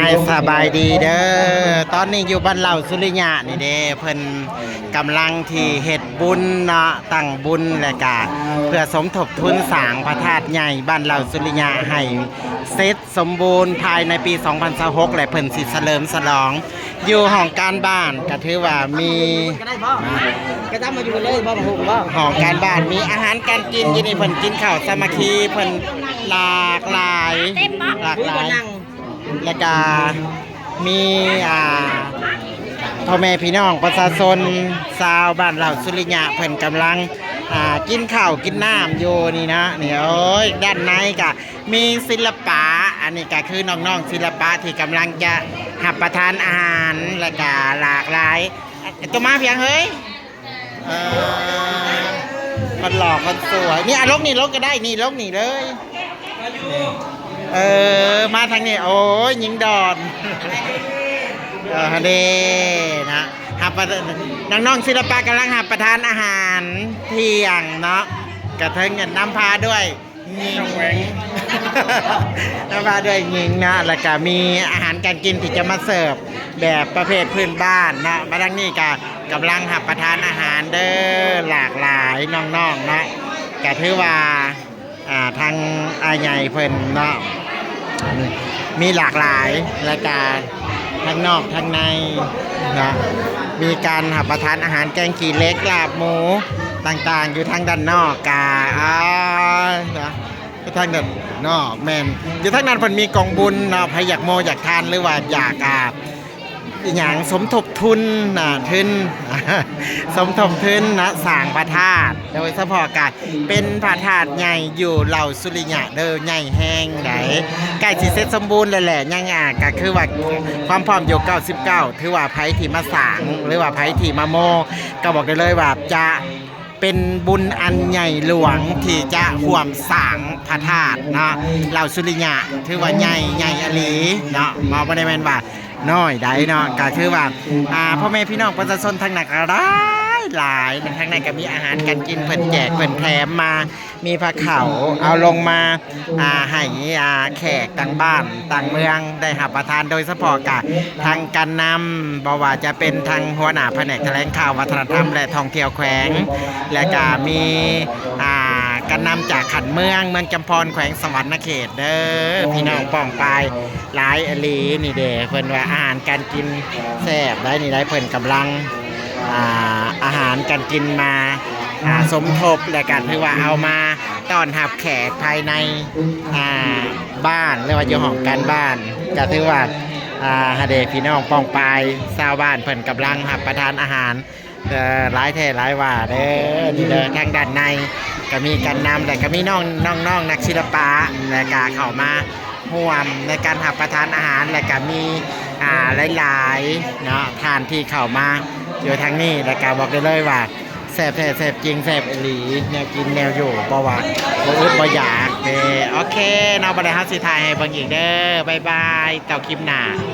ໃຫ້ສະບາຍດີເດີ. ຕອນນີ້ຢູ່ບ້ານເລົ່າສຸລິຍະນີ້ເດ້ ເພິ່ນກຳລັງທີ່ເຮັດບຸນເນາະ, ຕັ້ງບຸນ ແລະກະເພື່ອສົມທົບທຶນສ້າງພະທາດໃຫຍ່ບ້ານເລົ່າສຸລິຍະໃຫ້ເສັດສົມບູນພາຍໃນປີສອງພັນຊາວຫົກ ແລະເພິ່ນຊິສະເຫຼີມສະຫຼອງຢູ່ຫ້ອງການບ້ານ. ກະຖືວ່າມີ ກະຕາມມາຢູ່ເລີຍບໍ່ ບໍ່ຮູ້ບໍ່ ຫ້ອງການບ້ານ ມີອາຫານການກິນຢູ່ນີ້. ເພິ່ນກິນເຂົ້າສາມັກຄີ ເພິ່ນຫຼາກຫຼາຍ ຫຼາກຫຼາຍ ແລະກະມີ ອ່າ ພໍ່ແມ່ພີ່ນ້ອງປະຊາຊົນຊາວບ້ານເລົ່າສຸລິຍະ ເພິ່ນກຳລັງ ອ່າ ກິນເຂົ້າກິນນ້ຳຢູ່ນີ້ນະ. ນີ້ ໂອ້ຍ ດ້ານໃນກະມີສິລະປະ, ອັນນີ້ກະຄືນ້ອງໆສິລະປະທີ່ກຳລັງຈະຮັບປະທານອາຫານ ແລະກະຫຼາກຫຼາຍ. ໂຕມາພຽງເຮີ້ຍ ເອີ ຄົນຫຼໍ່ຄົນສວຍ ນີ້ ອາ ລົງນີ້ ລົງກໍໄດ້ ນີ້ ລົງນີ້ເລີຍ. ເອີ ມາທາງນີ້ ໂອ້ຍ ຍິງດອນ ເອີ ຫັ້ນເດ້ນະ. ຮັບປະ ນ້ອງໆສິລະປະກຳລັງຮັບປະທານອາຫານທ່ຽງເນາະ, ກະເຖິງນຳພາດ້ວຍ ຍິງ ນຳພາດ້ວຍຍິງເນາະ, ແລ້ວກະມີອາຫານການກິນທີ່ຈະມາເສີບແບບປະເພດພື້ນບ້ານເນາະ. ມາທາງນີ້ກະກຳລັງຮັບປະທານອາຫານເດີ ຫຼາກຫຼາຍນ້ອງໆເນາະ. ກະຖືວ່າ ອ່າ ທາງອ້າຍໃຫຍ່ເພິ່ນເນາະ ມີຫຼາກຫຼາຍ ແລະກະທັງນອກທັງໃນເນາະ, ມີການຮັບປະທານອາຫານແກງຂີ້ເຫຼັກ ລາບໝູຕ່າງໆ ຢູ່ທາງດ້ານນອກກະ ອ່າ ເນາະ ຢູ່ທາງດ້ານນອກ ແມ່ນ ຢູ່ທາງນັ້ນເພິ່ນມີກອງບຸນເນາະ. ໃຜຢາກໂມຢາກທານ ຫຼືວ່າຢາກ ອ່າ ອີຫຍັງ ສົມທົບທຶນ ອ່າ ທຶນ ສົມທົບທຶນເນາະ ສ້າງພະທາດ ໂດຍສະເພາະກະເປັນພະທາດໃຫຍ່ຢູ່ເລົ່າສຸລິຍະເດີ ໃຫຍ່ແຮງໃດ໋ ໃກ້ຊິເສັດສົມບູນແລ້ວແຫຼະ. ຍັງ ອ່າ ກະຄືວ່າຄວາມພ້ອມຢູ່ເກົ້າສິບເກົ້າ ຖືວ່າໃຜທີ່ມາສ້າງ ຫຼືວ່າໃຜທີ່ມາໂມ ກໍບອກໄດ້ເລີຍວ່າຈະ ເປັນບຸນອັນໃຫຍ່ຫຼວງທີ່ຈະຮ່ວມສ້າງພະທາດເນາະ ເລົ່າສຸລິຍະ ຖືວ່າໃຫຍ່ ໃຫຍ່ອີ່ຫຼີເນາະ ບໍ່ ບໍ່ໄດ້ແມ່ນວ່ານ້ອຍໃດເນາະ. ກະຖືວ່າ ອ່າ ພໍ່ແມ່ພີ່ນ້ອງປະຊາຊົນທາງນັ້ນກະຫຼາຍຫຼາຍ ທາງນັ້ນກະມີອາຫານການກິນເພິ່ນແຈກເພິ່ນແຖມມາ ມີພາເຂົ້າເອົາລົງມາ ອ່າ ໃຫ້ ອ່າ ແຂກຕ່າງບ້ານຕ່າງເມືອງໄດ້ຮັບປະທານ ໂດຍສະເພາະກະທາງການນຳ ບໍ່ວ່າຈະເປັນທາງຫົວໜ້າພະແນກຖະແຫຼງຂ່າວ ວັດທະນະທຳ ແລະ ທ່ອງທ່ຽວແຂວງ ແລະກະມີ ອ່າ ການນຳຈາກຂັ້ນເມືອງ ເມືອງຈຳພອນ ແຂວງສະຫວັນນະເຂດເດີ ພີ່ນ້ອງປ້ອງປາຍ ຫຼາຍອີ່ຫຼີ. ນີ້ເດ້ ເພິ່ນວ່າອາຫານການກິນແຊບໄດ໋ ນີ້ໄດ໋ ເພິ່ນກຳລັງ ອ່າ ອາຫານການກິນມາ ອ່າ ສົມທົບ ແລະກະຖືວ່າເອົາມາຕ້ອນຮັບແຂກພາຍໃນ ອ່າ ບ້ານ ຫຼືວ່າຢູ່ຫ້ອງການບ້ານ ກະຖືວ່າ ອ່າ ຫາເດ ພີ່ນ້ອງປ້ອງປາຍຊາວບ້ານ ເພິ່ນກຳລັງຮັບປະທານອາຫານ ເອີ ຫຼາຍແທ້ຫຼາຍວ່າເດີ. ນີ້ເດີ ທາງດ້ານໃນກະມີການນຳ ແລະກະມີນ້ອງ ນ້ອງໆນັກສິລະປະ ແລະກະເຂົ້າມາຮ່ວມໃນການຮັບປະທານອາຫານ ແລະກະມີ ອ່າ ຫຼາຍໆເນາະ ທ່ານທີ່ເຂົ້າມາຢູ່ທາງນີ້ ແລະກະບອກໄດ້ເລີຍວ່າ ແຊບແທ້ແຊບຈິງ ແຊບອີ່ຫຼີ ແນວກິນແນວຢູ່ ບໍ່ວ່າບໍ່ອຶດບໍ່ຢາກເດ້. ໂອເຄເນາະ ບັດນີ້ເຮົາຊິຖ່າຍໃຫ້ເບິ່ງອີກເດີ. ບາຍບາຍ ຕໍ່ຄລິບໜ້າ.